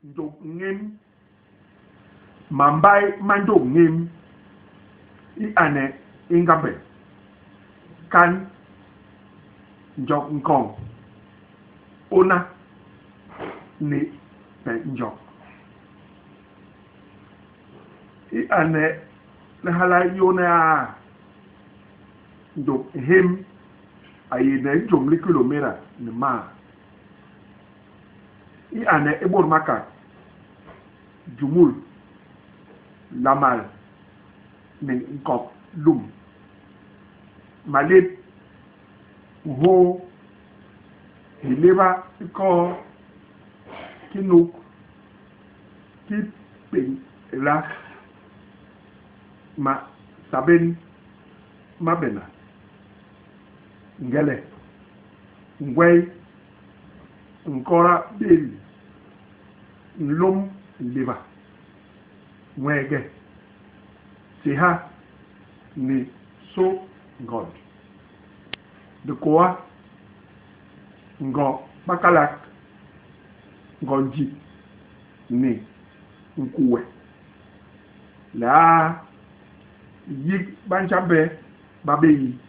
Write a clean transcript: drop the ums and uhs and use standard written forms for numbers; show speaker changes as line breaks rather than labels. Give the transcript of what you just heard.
Njok ñem, Mambai ma njok ñem i ane i Ngambe, Kan, Njok nkoñ, Ona ni Pe Njok. I ane lihala yôhne aa, Njok Nhém a yéne jôm li kilôméta ni maa. I ane i bôt Makak, Jumul, Lamal ni Nkok Lum. Malép, Nhôô, Hiléba i Koo, Kinuk, Kipéla, ma Sabén, Mabéna, Ngele, Ngwey, Nkora Béli, Nlôm Nléba, Nwege, Séha ni So Ngond. Dikôa, Ngo Bakalak, Ngo Njip ni Nkuwe. Liaa, Yig Bantjambe ba bé yi.